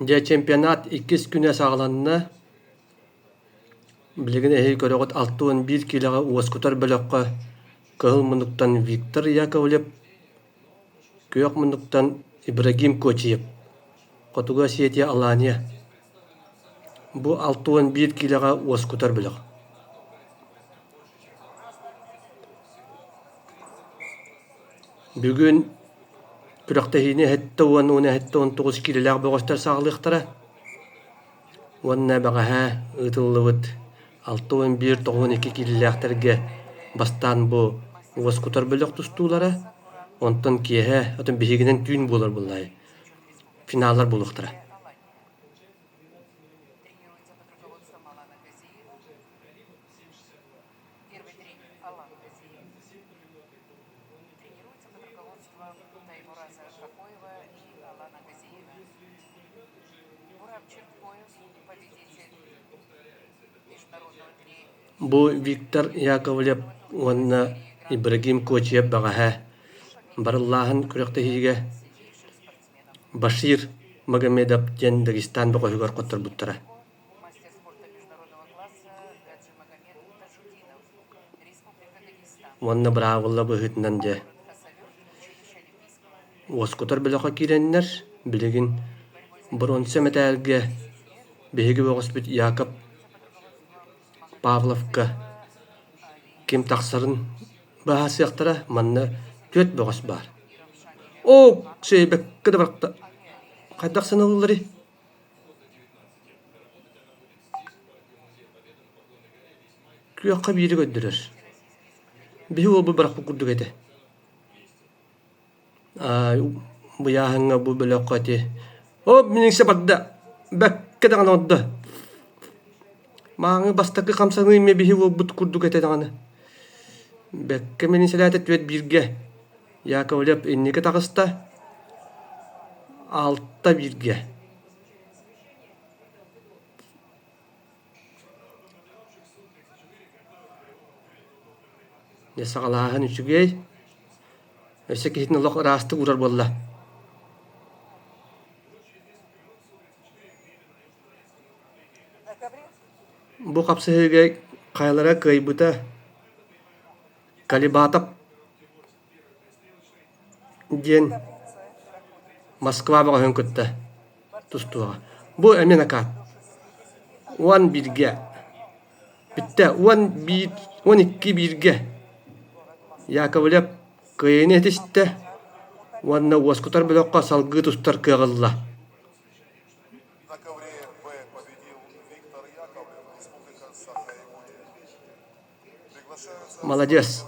Дьэ, чемпионат иккис күнэ саҕаланна. Билигин эһиги көрөҕүт 61 киилэҕэ уоскутар бөлөххө кыһыл муннуктан Виктор Яковлев, күөх муннуктан Ибрагим Кочиев, Хотугу Осетия Алания. Бу 61 киилэҕэ уоскутар бөлөх. Бүгүн күрэхтэһиини 70 уонна 79 киилэлээх бөҕөстөр саҕалыахтара уонна бэҕэһээ ыытыллыбыт 61 92 киилэлээхтэргэ бастаан бу уоскутар бөлөх тустуулара, онтон киэһэ, оттон биһигинэн түүн буолар буоллаҕай, финаллар буолуохтара. Первый тренер Алан Газиев. Тренируется под руководством Таймураза Хакоева и Алана Газиева. Гураб Черткоев, победитель международного Бу Виктор Яковлев уонна Ибрагим Кочиев бэҕэһээ барыллааһын күрэхтэһиигэ Башир Магомедов диэн Дагестан бөҕөһүгэр хотторбуттара. Мастер спорта международного класса Гаджимагомед Тажудинов, Республика Дагестан. Уонна быраабыла быһыытынан дьэ уоскутар бөлөххө киирэннэр, билигин боруонса мэтээлгэ биһиги бөҕөспүт Яков Павловка ким тахсарын быһаарсыахтара, манна түөрт бөҕөс баар. Оо, сиэйбэккэ да барта. Хайдах саныылларый? Күөххэ биири көрдөрөр. Биһи уолбут бырахпыт курдук этэ. Быйааһыҥҥа бу бөлөххө ити Оп, миниҥсэ барда. Бэккэ даҕаны ордо. Мааҥы бастакы хамсаныы эмиэ биһи уолбут курдук этэ даҕаны. Бэккэ миниҥсэлээтэ түөрт бииргэ. Яковлев инники таҕыста. Алта бииргэ. Дьэ саҕалааһын үчүгэй. Өссө киһитин олох ыраастык уурар буолла. Бу хапсыһыыга хайалара кыайбыта Калибатов диэн Москва бөҕөһүн кытта тустуоҕа. Бу эмиэ накаат. 11-гэ. Бүттэ. 11, 12 бииргэ. Яковлев кыайыыны этистэ уонна уоскутар бөлөххө салгыы тустар кыаҕы ылла. На ковре Б победил Виктор Яковлев, Республика Саха-Якутия. Молодец.